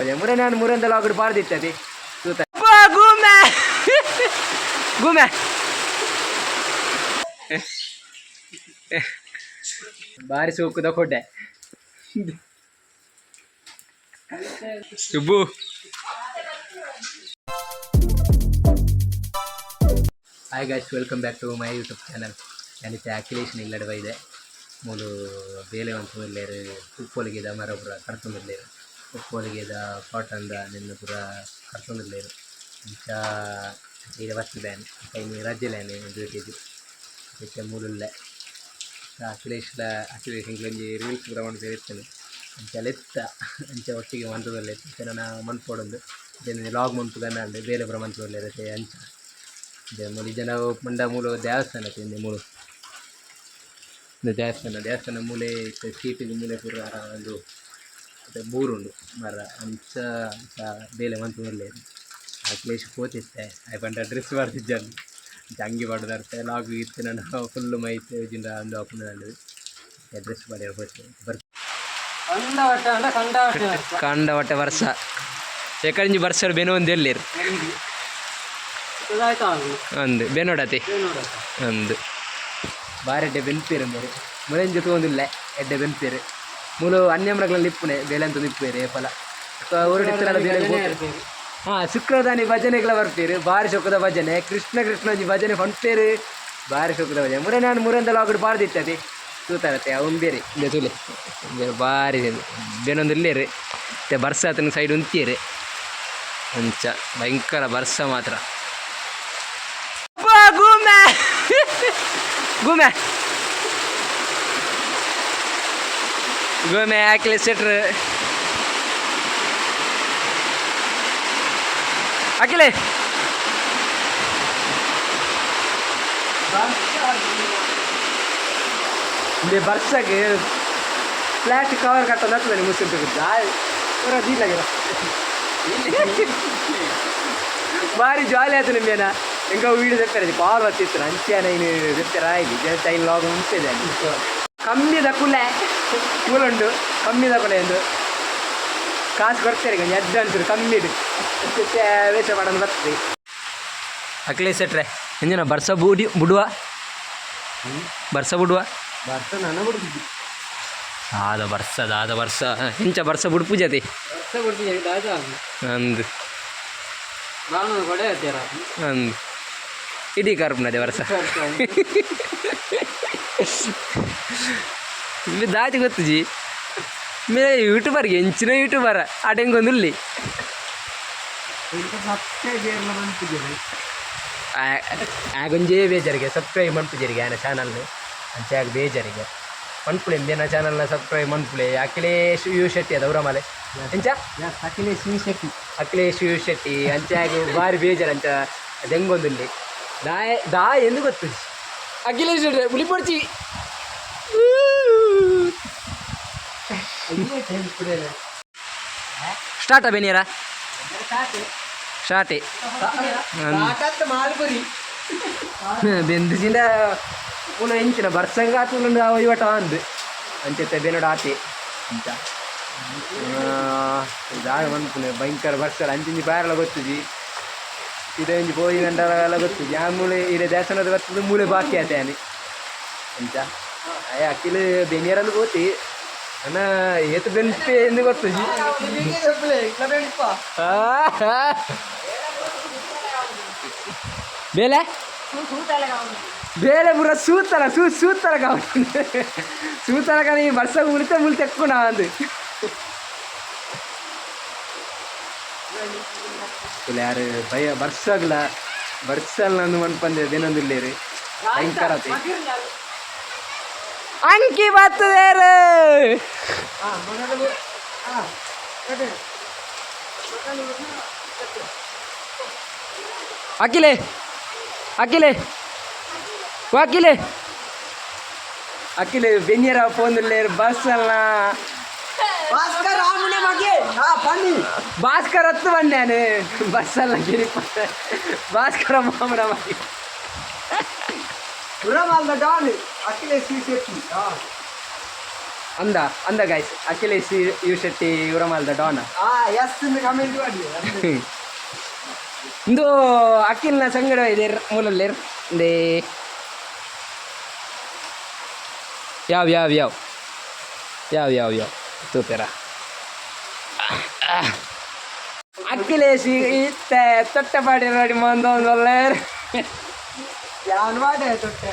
ಮಜಾ. ಮುರೆ ನಾನು ಮುರೆಂದ ಲಾಗಡ್ ಬಾರ್ದಿತ್ತತಿ ತೂತ. ಗುಮೆ ಗುಮೆ ಬಾರಿ ಸೋಕುದ ಕೊಡ್ಡೆ Subbu. Hi guys, welcome back to my YouTube channel. ഞാനിത്തെ Akhilesh ಇಲ್ಲಡೆ ಬೈದೆ. ಮೂಲು ಬೇಲೆ ಮಂತೊಂದುಲ್ಲೆರ್, ಉಪ್ಪೊಲಿಗೆದ ಮರ ಪೂರ ಕಡ್ತೊಂದುಲ್ಲೆರ್. ಉಪ್ಪೊಲಿಗೆದ ಕಾಟನ್ದ ನೆನ್ನ್ ಪೂರ ಕಡ್ತೊಂದುಲ್ಲೆರ್. ಇಂಚ ಇಡೆ ಬತ್ತಿದೆ ಇನಿ ರಜೆಲೆನೆ ಡ್ಯೂಟಿಗ್. ಇತ್ತೆ ಮೂಲುಲ್ಲೆ ಅಖಿಲೇಶ್ಲ. ಅಖಿಲೇಶ್ ಎಂಕ್ಲೊಂಜಿ ರೀಲ್ಸ್ ಪೂರ ಮನ್ಪೆರೆ ಇತ್ತುಂಡು. ಅಂಚ ಲೆತ್ತ ಅಂಚ ಒಟ್ಟಿಗೆ ಮಂತೊಂದುಲ್ಲೆ. ಇತ್ತೆ ನನ ಮನ್ಪೊಡೊಂದು ಲಾಗ್ ಮನ್ಪುಗಂದಾಂಡ್. ಬೇಲೆ ಪೂರ ಮಂತೊಂದುಲ್ಲೆರ್ ಅಂಚ. ಮೂಲು ಜನ ಪಂಡ ಮೂಲು ದೇವಸ್ಥಾನ ಇಂದೆ ಮೂಲು. ಇಂದು ದೇವಸ್ಥಾನ. ದೇವಸ್ಥಾನ ಮೂಲೆ ಇತ್ತೆ ಸೀಟಿಗೆ ಮೂಲೆ ಪೂರ ಉಂದು ಇತ್ತೆ ಬೂರುಂಡು ಮರ. ಅಂಚ ಅಂಚ ಬೇಲೆ ಮಂತೊಂದುಲ್ಲೆರ್. ಅಖಿಲೇಶ್ ಪೋತಿತ್ತೆ. ಆಯೆ ಪಂಡ ಡ್ರೆಸ್ ಪಾಡ್ದಿಜ್ಜಂದ್, ಅಂಚ ಅಂಗಿ ಪಾಡ್ದ್ ಲಾಗ್ ಇತ್ತೆ ನನ ಫುಲ್ ಮೈತ್ ಜಿಂಡ ಅಂದು ಆಪುಂಡು. ಡ್ರೆಸ್ ಪಾಡ್ಯೆರೆ ಪೋತೆ. ಕಂಡವಟ್ಟೆ ಅಂಡ ಕಂಡವಟ್ಟೆ. ಕಂಡವಟ್ಟೆ ವರ್ಷ ಎಕಡಿಂಜಿ ಬರ್ಸಡ್ ಬೆನೊಂದು ಎಲ್ಲೇರು. ಆಯ್ತಾ? ಅಂದು ಬೆನೊಡತಿ ಅಂದು ಬಾರಿ ಎಡ್ಡೆ ಬೆನ್ಪೇರು ಮೇರೆ. ಮುರೆಂಜಿ ತೂವೊಂದುಲ್ಲೆ, ಎಡ್ಡೆ ಬೆನ್ಪೇರು. ಮೂಲು ಅನ್ಯಮ್ರಗಳಲ್ಲಿ ಇಪ್ಪುನೆ ಬೇಲೆ ಅಂತ ಇಪ್ಪುವೇರು ಏಪಲ ಊರುಡು ಬೇಲೆ. ಹಾಂ, ಶುಕ್ರದಾನಿ ಭಜನೆಗಳ ಬರ್ಪೇರು. ಬಾರಿ ಶೋಕದ ಭಜನೆ, ಕೃಷ್ಣ ಕೃಷ್ಣ ಒಂಜಿ ಭಜನೆ ಪನ್ಪೇರು. ಬಾರಿ ಶೋಕದ ಭಜನೆ. ಮುರೆ ನಾನು ಮುರೆಂದ ಲಾಗಡ್ ಬಾರ್ದಿತ್ತತಿ ತೂತಾರತ್ತೆ. ಅವು ಬೇರೆ ಇಂದೆ ತೂಲೆ ಬೇರೆ ಬಾರಿ ಬೇನೊಂದು ಇಲ್ಲೇರು. ಮತ್ತೆ ಬರ್ಸಾತನ ಸೈಡ್ ಉಂತಿಯರು. ಅಂಚ ಭಯಂಕರ ಬರ್ಸ ಮಾತ್ರ. ಗುಮೆ ಗುಮೆ ಗುಮೆ ಹಾಕ್ಲಿ ಸೆಟ್ರ್ ಅಖಿಲೇ. ಇಂದೆ ಬರ್ಸಗೆ ಪ್ಲಾಸ್ಟಿಕ್ ಕವರ್ ಕಟ್ಟೋದು ಆಗ್ತದೆ. ಮುಸ್ಸಿಂಟು ಪೂರ ದೀಲಾಗಿರ ಭಾರಿ ಜಾಲಿ ಆಯ್ತು ನಿಮ್ಮೇನ. ಎಂಕ ವೀಡಿಯೋ ತೆಪ್ಪರೆ ಕಾಲ್ ಬತ್ತಿತ್ತು. ಅಂಚೆ ಇನ್ನು ತೆಪ್ಪರ ಆಯ್ತು. ಜನ ಐನ್ ಲಾಗ್ ಉಂಟಿದೆ. ಕಮ್ಮಿದ ಕುಲೆ ಕೂಲುಂಡು, ಕಮ್ಮಿದ ಕುಲೆ ಎಂದು ಕಾಸು ಕೊಡ್ತಾರೆ. కొంచెం ಅಡ್ವಾನ್ಸ್ ಕಮ್ಮಿಡು ವೇಷ ಮಾಡೋದು ಬರ್ತದೆ. ಅಖಿಲೇಶ್ ಶೆಟ್ರೆ, ಎಂಜಿನ ಬರ್ಸ ಬೂಡಿ ಬುಡುವ, ಬರ್ಸ ಬುಡುವ. ಬರ್ಸ ನನ್ನ ಬಿಡುದು. ಆದ ಬರ್ಸ ದಾದ ಬರ್ಸ ಎಂಚ ಬರ್ಸ ಬುಡ್ಪು ಜತಿ. ಬರ್ಸ ಬಿಡ್ತೀನಿ ದಾದ. ಅಂದು. ನಾನು ಕೊಡೆ ಹತ್ತಿರ. ಅಂದು ಇಡೀ ಕರ್ಪುನದೆ ವರ್ಷ ದಾತಿ ಗೊತ್ತುಜಿ. ಮೇ ಯೂಟ್ಯೂಬರ್ಗೆ ಎಂಚಿನ ಯೂಟ್ಯೂಬರ್ ಆಟೆಂಗೊಂದುಲ್ಲಿ. ಆಗೊಂಜೇ ಬೇಜಾರಿಗೆ ಸಬ್ಸ್ಕ್ರೈಬ್ ಮನ್ಪುಜರಿಗೆ ಆನ ಚಾನಲ್. ಅಂಚೆ ಆಗ ಬೇಜಾರಿಗೆ ಮನ್ಪುಲೆ ಇಂದೇನ ಚಾನಲ್ನ ಸಬ್ಸ್ಕ್ರೈಬ್ ಮನ್ಪುಲೆ. ಅಖಿಲೇಶ್ you Shetty ಅದ ಮಲೆ ಎಂಚ. Akhilesh you Shetty. Akhilesh you Shetty. ಅಂಚೆ ಆಗ ಬಾರಿ ಬೇಜಾರು. ಅಂಚ ದೆಂಗೊಂದುಲ್ಲಿ ದಾಯ ದಾಯ ಎಂದು ಗೊತ್ತು. ಅಖಿಲೇಶ್ ಶೆಟ್ಟಿ ಉಳಿಪೊಡ್ಚಿ. ಸ್ಟಾರ್ಟ ಬೆನಿಯರ ಸ್ಟಾರ್ಟೆ. ಮಾಲ್ಪುರಿ. ಬೆಂದಿಸಿಂದ ಪುನ ಎಂಚಿನ ಬರ್ಸಂಗ ಆತುಂಡು ಇವಟ ಅಂದು ಅಂಚೆತ್ತೆ ಬೆನೋಡು ಆತೆ. ಅಂಚ ಜಾಗ ಮನ್ಪುನೆ. ಭಯಂಕರ ಬರ್ಸಲ. ಅಂಚಿಂಚಿ ಬಾರಲ ಗೊತ್ತುಜಿ. ಇದೊಂಜಿ ಪೋಯಿ ಗಂಟಲ ಗೊತ್ತುಜಿ. ಆ ಮೂಲೆ ಇಡೆ ದೇವಸ್ಥಾನದ ಬರ್ತದೆ, ಮೂಲೆ ಬಾಕಿ ಆತೆ ಆನೆ. ಅಂಚ ಅಯ್ಯ ಅಕ್ಕಿಲ್ ಬೆನಿಯರಂದು ಗೋತಿ ಅಣ್ಣ ಏತು ಬೆನ್ಪೆ ಎಂದು ಗೊತ್ತುಜಿ. ಬೇಲೆ ಬೇಲೆ ಪೂರ ಸೂತಲ ಸೂ ಸೂತಲ ಕಾವು ಸೂತಲ కానీ ಬರ್ಸ ಮುಳಿತೆ ಮುಳಿ ತೆక్కుನ ಅಂದು ಯಾರು ಭಯ ಬರ್ಸಗ್ಲ ಬರ್ಸಲ್ ನಂದು ಮನ್ಪಂದೆ ದಿನೊಂದಿಲ್ಲೇರು. ಭಯಂಕರ ಆತೆ. ಅಂಕಿ ಬರ್ತದೇರು. ಅಖಿಲೇ ಅಖಿಲೇ ಅಖಿಲೇ ಅಖಿಲ್ ಬೆನ್ನಿಯರ ಫೋನ್ ಬಸ್ ಅಲ್ಲ. ಭಾಸ್ಕರ್ ರಾಮುನೆ ಮಗೆ ಹಾ ಬನ್ನಿ. ಭಾಸ್ಕರ್ ಹತ್ತು ಬಂದ್ಯಾನೆ ಬಸ್ ಅಲ್ಲ ಗಿರಿಪ ಭಾಸ್ಕರ ಮಾಮನ ಮಗೆ. ಪುರಮಾಲ್ದ ಡಾನ್ ಅಖಿಲೇಶ್ you Shetty. ಅಂದ ಅಂದ ಗಾಯ್ಸ್, ಅಖಿಲೇಶ್ ಯು ಶೆಟ್ಟಿ ಇವರಮಾಲ್ದ ಡಾನ್. ಆ ಎಸ್ ಕಮೆಂಟ್ ಮಾಡಿ. ಇಂದು ಅಖಿಲ್ನ ಸಂಗಡ ಇದೆ ಮೂಲಲ್ಲೇರ್ ಇಂದೇ. ಯಾವ ಯಾವ ಯಾವ ಯಾವ ಯಾವ ಯಾವ ತೂಪೆರ. ಅಖಿಲೇಶ್ ಇತ್ತೆ ತೊಟ್ಟಪಾಡಿ ನೋಡಿ ಮಂದೊಂದೊಲ್ಲೇರ್. ಯಾನ್ ವಾಡೆ ತೊಟ್ಟೆ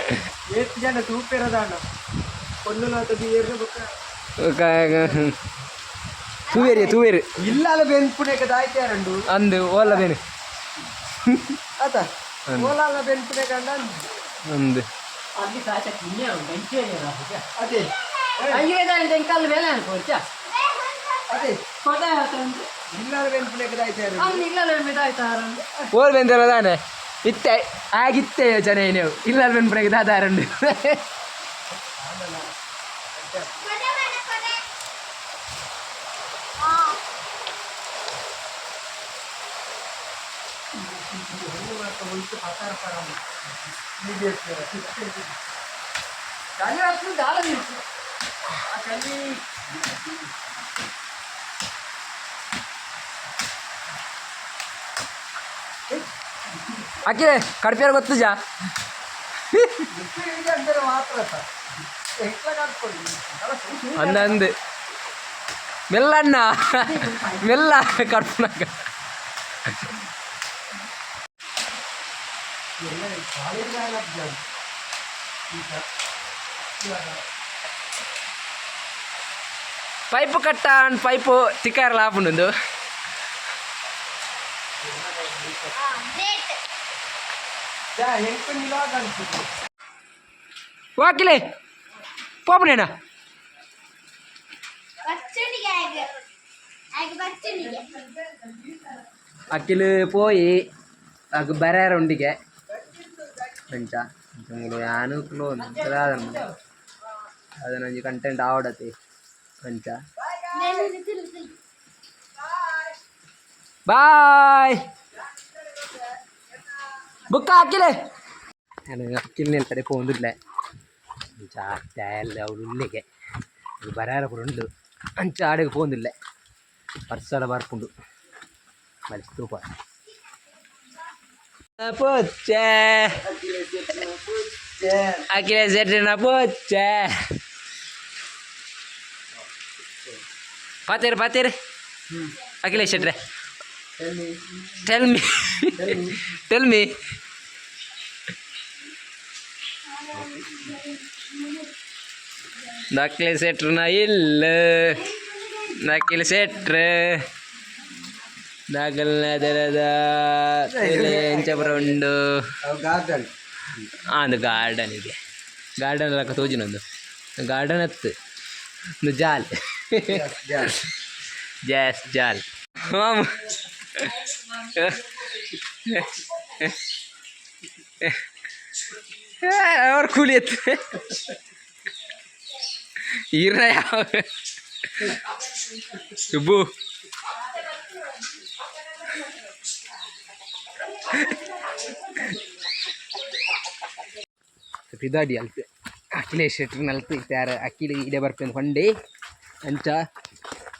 ಏತ್ ಜನ ತೂಪಿರದಾಣ ಪೊಣ್ಣು ಏರ್ನ ಬೊಕ್ಕ. ತೂವೇರಿ ತೂವೇರಿ. ಇಲ್ಲಾಲ ಬೆನ್ಪುಣೆಕ ದಾಯ್ತಾರಂಡು. ಅಂದು ಓಲ್ಲ ಬೇನು. ಆತ ಓಲಾಲ ಬೆನ್ಪುಣೆಕ ಅಂದ. ಅಂದು. ಅದೇ ಅದೇ ಇಲ್ಲಾಲ ಬೆನ್ಪುಣೆಕ ದಾಯ್ತಾರಂಡು. ಓಲ್ ಬೆಂದರ ತಾನೆ ಇತ್ತೆ ಆಗಿತ್ತೆ ಯೋಚನೆ ನೀವು ಇಲ್ಲ ಬೆನ್ಪುಣೆಗೆ ದಾದಾರಂಡು. ಅಖಿಲೆ ಕಡ್ಪಿಯಾರ ಗೊತ್ತುಜಾ? ಅಂದರೆ ಮಾತ್ರ ಎಕ್ಲ ಕಾತ್ಕೊಳ್ಳಿ. ಅಂದ ಅಂದು ಮೆಲ್ಲಣ್ಣ ಮೆಲ್ಲ ಕಡ್ಪನಾಗ. ಪೈಪು ಕಟ್ಟ ಪೈಪು ತಿಕ್ಕಾರಲ್ಲ ಆಪುಂಡು. ಹೆಂಗ್ ನಿಲಾಗ ಅನ್ಸುತ್ತೆ. ವಾಕಿಲೆ ಪೋಪನೇನ. ಬಚ್ಚಣಿಗೆ ಆಗ ಆಗ ಬಚ್ಚಣಿಗೆ. ಅಖಿಲ್ ಪೋಯಿ ಅಗ್ ಬರಾರ ಉಂಡಿಗೆ ಅಂಚ ಮೂಲು ಯಾನುಕ್ಲು ಅದನ್ನೊಂಜಿ ಕಂಟೆಂಟ್ ಆವಡತಿ ಅಂಚ. ಬಾಯ್ ಬುಕ್ಕ ಅಖಿಲೆ. ನಾನು ಅಖಿಲ್ ನಿಲ್ತಡೆ ಪೋಂದಿಲ್ಲ ಅಂಚ ಎಲ್ಲ ಅವಳು ಇಲ್ಲಿಗೆ ಬರಾರ ಕೂಡ ಉಂಡು ಅಂಚ ಆಡೆಗೆ ಪೋಂದಿಲ್ಲ ಪರ್ಸಲ ಬರ್ಪುಂಡು ಮಲಿಸ್ತೂಪ ಪೋಚೆ. ಅಖಿಲ ಶೆಟ್ಟಿನ ಪೋಚೆ. ಪಾತೇರು ಪಾತೇರು Akhilesh ಶೆಟ್ರೆ. Tell me, tell me. Akhila ಶೆಟ್ರನ ಇಲ್ಲ ಅಖಿಲ ಶೆಟ್ರೆ ದಾಖಲ್ನ ದರದ ಎಂಚಪುರ ಉಂಡು. ಗಾರ್ಡನ್. ಅದು ಗಾರ್ಡನ್ ಇದೆ. ಗಾರ್ಡನ್ ಲಕ್ಕ ತೋಜಿನೊಂದು ಗಾರ್ಡನ್ ಅತ್ತು ಒಂದು ಜಾಲ್ ಜಾಸ್ ಜಾಲ್ ಮಾಮ. ಅವ್ರ ಕೂಲಿ ಎತ್ತು ಈರ್ನ ಯಾವ ಸುಬ್ಬು ಪಿದಾಡಿ ಅಲ್ತ್ ಅಖಿಲೇಶ್ ಶೆಟ್ರ್ ನಲ್ತ್ ಇತ್ಯಾರ ಅಖಿಲ್ ಇಡೆ ಬರ್ಪೇನು ಹೊಂಡಿ ಅಂಚ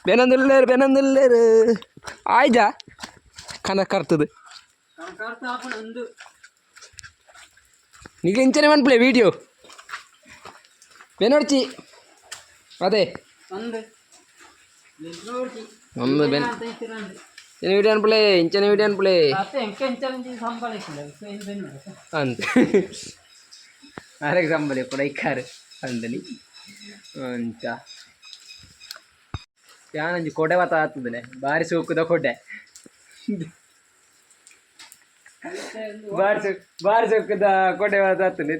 ಬೆನಂದುಲ್ಲೇರು ಬೆನಂದುಲ್ಲೇರು ಆಯ್ಜಾ ಕನ ಕರ್ತದು ನಿಗ್ಲು ಇಂಚನೆ ಮನ್ಪ್ಲೆ ವೀಡಿಯೋ ಬೆನೊಡ್ಚಿ ಅದೇ ಒಂದು ಬೆನ್ ಇಂಚನೆ ವೀಡಿಯೋ ಅನ್ಪ್ಲೆ ಇಂಚನೆ ವೀಡಿಯೋ ಅನ್ಪ್ಲೆ ಅಂತ ಆರೆಗ್ ಸಂಬಳಿ ಕೂಡ ಇಕ್ಕಾರು ಅಂದನಿ ಅಂಚ ಯಾನೊಂಜಿ ಕೊಡೆ ಬತ್ತ ಆತದನೆ ಬಾರಿ ಸೋಕುದ ಕೊಡೆ ಬಾರಿ ಸೋಕ್ ಬಾರಿ ಸೋಕುದ ಕೊಡೆ ಬತ್ತ ಆತನಿ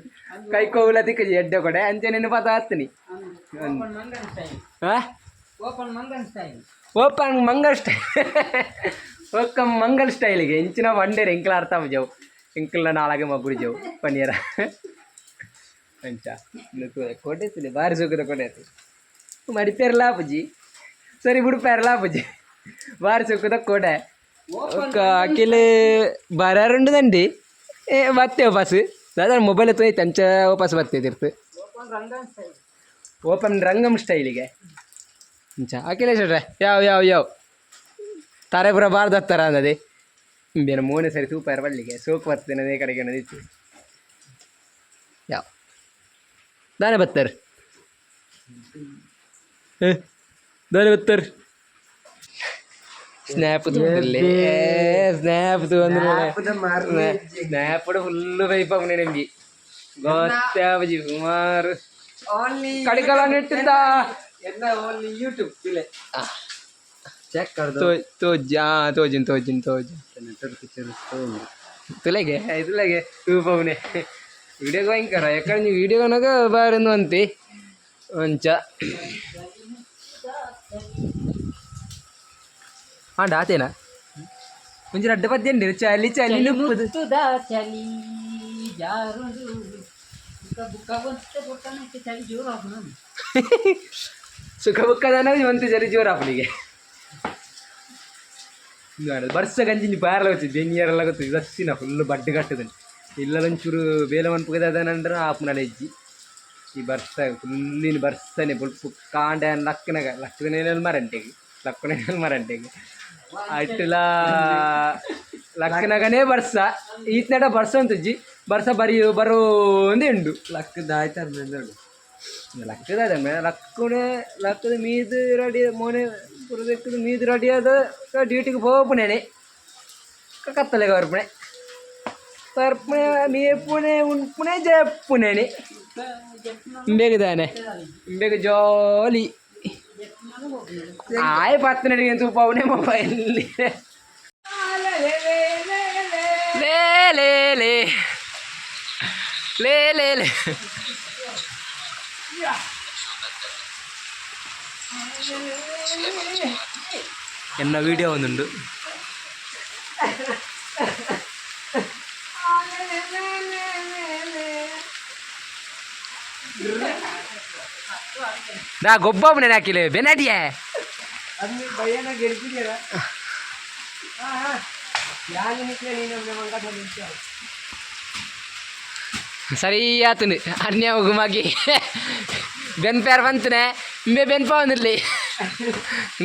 ಕೈ ಕೋವುಲ ತಿಕ್ಕಜಿ ಎಡ್ಡೆ ಕೊಡೆ ಅಂಚನೆ ಪತ ಆತನಿ. ಹಾ open Mangan style. Open Mangal style open Mangal ಸ್ಟೈಲಿಗೆ ಇಂಚಿನ ಬಂಡೇರು ಎಂಕಲ ಅರ್ಥ ಜವು ಎಂಕಲ್ನ ನಾಳಗೆ ಮಗುರಿ ಜವು ಪನ್ನೀರ ಅಂಚ ಕೊಡೆ ತುಲೆ ಬಾರಿ ಸೋಕುದ ಕೊಡೆ ಆತು ಮಡಿಪೇರ್ಲಾ ಪುಜಿ ಸರಿ ಬುಡುಪೇರ್ಲಾ ಪುಜಿ ಬಾರಿ ಸೋಕುದ ಕೊಡೆ. ఒక ಅಖಿಲ್ ಬರಾರುಂಡುದಂಡಿ ಏ ಬತ್ತೆ ವಾಪಸ್ ದಾದಾ ಮೊಬೈಲ್ ತೋಯ್ತು ಅಂಚ ವಾಪಸ್ ಬತ್ತೆ ತಿರ್ತು. Oppan Gangnam style. Oppan Gangnam ಸ್ಟೈಲಿಗೆ ಇಂಚ ಅಖಿಲೇಶ್ ಯಾವ ಯಾವ ಯಾವ ತಾರೆ ಪೂರ ಬಾರ್ದತ್ತಾರ ಅಂದದೆ. ಬೇರೆ ಮೋನೆ ಸರಿ ತೂಪಾರ ಬಲ್ಲಿಗೆ ಸೋಕು ಬರ್ತೇನೆ ಅದೇ ಕಡೆಗೆ ಅನ್ನೋದಿತ್ತು. ಯಾವ ದಾನೆ ಬತ್ತರ್ ದಾನೆ ಬತ್ತರ್ ಸ್ನ್ಯಾಪ್ ತೂಪಿಲ್ಲೆ ಸ್ನ್ಯಾಪ್ ತೂ ಅಂದ್ರೆ ಸ್ನ್ಯಾಪ್ ಫುಲ್ ಪೈಪ್ ಅವನೇ ನಿಮ್ಗೆ ಗೊತ್ತಾವಜಿ ಸುಮಾರು. ಓನ್ಲಿ ಕಡಿಕಲ ನೆಟ್ಟಿದ್ದ. ಎಲ್ಲ ಓನ್ಲಿ ಯೂಟ್ಯೂಬ್ ಇಲ್ಲೇ ಚೆಕ್ ಕರ್ದು. ತೋಜ್ ಆ ತೋಜಿನ್ ತೋಜಿನ್ ತೋಜಿನ್. ನೆಟ್ವರ್ಕ್ ತುಲೆಗೆ ತುಲೆಗೆ ತೂಪವನೆ ವಿಡಿಯೋ ಭಯಂಕರ ಯಾಕಂದ್ರೆ ನೀವು ವಿಡಿಯೋ ಕನಕ ಬಾರೊಂದು ಅಂತಿ ಒಂಚ ಆಂಡ ಆತೇನಾ ಒಂಜಿ ರಡ್ಡ್ ಪದ್ಯ ಚಲಿ ಚಲಿ ನುಪ್ಪುದು. ಮುತ್ತುದ ಚಲಿ ಜಾರುಂಡು ಬುಕ್ಕ ಬುಕ್ಕ ಒಂತೆ ಬೊಕ್ಕನಕ್ಕೆ ಚಲಿ ಜೋರು ಆಪುಂಡು. ಸುಖ ಬುಕ್ಕದನ ಒಂತೆ ಜರಿ ಜೋರು ಆಪುನಿಗೆ ಬರ್ಸ ಗಂಜಿನಿ ಬಾರಲ ಗೊತ್ತು ಬೆಂಗಿಯರೆಲ್ಲ ಗೊತ್ತು ಬಸ್ಸಿನ ಫುಲ್ ಬಡ್ಡು ಕಟ್ಟದನ್ ಇಲ್ಲಲೊಂಚೂರು ಬೇಲೆ ಮನ್ಪುಗದ ಅಂದ್ರೆ ಆಪುನಲ ಇಜ್ಜಿ. ಈ ಬರ್ಸ ಫುಲ್ಲಿನ ಬರ್ಸನೆ ಬೊಲ್ಪು ಕಾಂಡ ಲಕ್ಕನಗ ಲಕ್ಕನೇನಲ್ಲಿ ಮರಂಟೆಗೆ ಲಕ್ಕನೇನಲ್ಲಿ ಮರಂಟೆಗೆ ಅಟ್ಟುಲ ಲಕ್ಕನಗನೇ ಬರ್ಸ ಈತ್ನಟ ಬರ್ಸ ಅಂತಜ್ಜಿ ಬರ್ಸ ಬರಿಯು ಬರೋ ಅಂದೇ ಉಂಡು. ಲಕ್ ದಾಯ್ತಾರ ಮೆಂದೋಡು. ಲಕ್ಕದ ಲಕ್ಕುನೆ ಲಕ್ಕದ ಮೀದ್ ರೆಡಿ ಮೋನೆ ಪುರದಕ್ಕದ ಮೀದ್ ರೆಡಿ ಆದ ಡ್ಯೂಟಿಗೆ ಪೋಪುನೇನೆ ಕತ್ತಲೆಗೆ ಬರ್ಪುಣೆ ಬರ್ಪುಣೆ ಮೇಪುಣೆ ಉಣ್ಪುಣೆ ಜಪ್ಪುನೇನೆ ಬೇಗದಾನೆ ಬೇಗ ಜಾಲಿ ಆಯ್ ಪತ್ತನಡಿಗೆ ತೂಪವನೆ ಮೊಬೈಲ್ ಲೇ ಲೇ ಲೇ ಲೇ ಲೇ ಲೇ. ಎನ್ನ ವಿಡಿಯೋ ಒಂದುಂಡು. ನಾ ಗೊಬ್ಬ ಹಾಕಿಲ್ಲ ಬೆನಾಟಿಯೇ. ಅಲ್ಲಿ ಭಯನ ಗೆಲ್ತಿದ್ದೀರಾ ಹಾ ಹಾ ಯಾರು ನೀನು ಮಂಗ. ಸರಿ ಆತನು ಅನ್ಯ ಗುಮಾಗಿ ಬೆನ್ಪೇರ್ ಬಂತನೆ ಇಂಬೆ ಬೆನ್ಪ ಒಂದಿರ್ಲಿ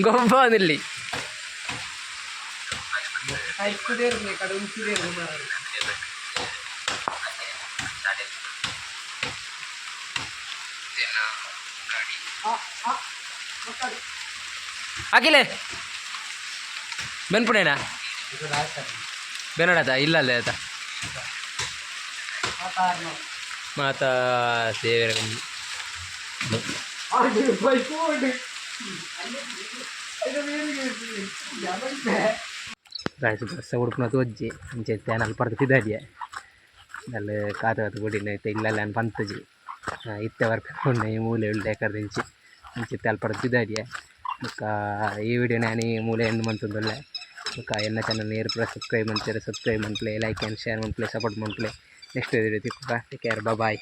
ಗೊಬ್ಬ ಒಂದಿರ್ಲಿ. ಐಕ್ಕುದೇರ್ನೆ ಕಡೆ ಉಂಚಿದೇರ್ನೆ ಮಾರ. ಅಖಿಲೆ ಬೆನ್ಪುಣೇನಾ ಬೆನ್ನಡತ ಇಲ್ಲ ಅಲ್ಲೇ ಆತ ಮಾತಾ ಸೇವೆರ ಬಂದು. ರಾಯ್ಸ್ ಬಸ್ಸ ಉಡುಪುನ ತೋಜ್ಜಿ ಅಂಚೆ ಇತ್ತೆ ಅಲ್ಪ ತಿದಾಡಿಯೆ ಅಲ್ಲಿ ಕಾತ ಕಾತು ಗುಡಿನ ಇತ್ತೆ ಇಲ್ಲಲ್ಲ ಅನ್ ಪಂತಜಿ ಇತ್ತೆ ವರ್ಪೆ ಉಂಡೆ ಈ ಮೂಲೆ ಉಳ್ಳೆ ಕರ್ದಿಂಚಿ ಅಂಚೆ ಅಲ್ಪ ತಿದಾಡಿಯೆ ಬೊಕ್ಕ ಈ ವಿಡಿಯೋ ನಾನು ಈ ಮೂಲೆ ಎಂಡ್ ಮಂತೊಂದುಲ್ಲೆ. ಬೊಕ್ಕ ಎನ್ನ ಚಾನಲ್ ನೇರು ಪೂರ ಸಬ್ಸ್ಕ್ರೈಬ್ ಮಂತೆರ್ ಸಬ್ಸ್ಕ್ರೈಬ್ ಮನ್ಪುಲೆ, ಲೈಕ್ ಆ್ಯಂಡ್ ಶೇರ್ ಮನ್ಪುಲೆ, ಸಪೋರ್ಟ್ ಮನ್ಪುಲೆ. ನೆಕ್ಸ್ಟ್ ವಿಡಿಯೋ ತಿಕ್ಕುಗ. Take care, bye.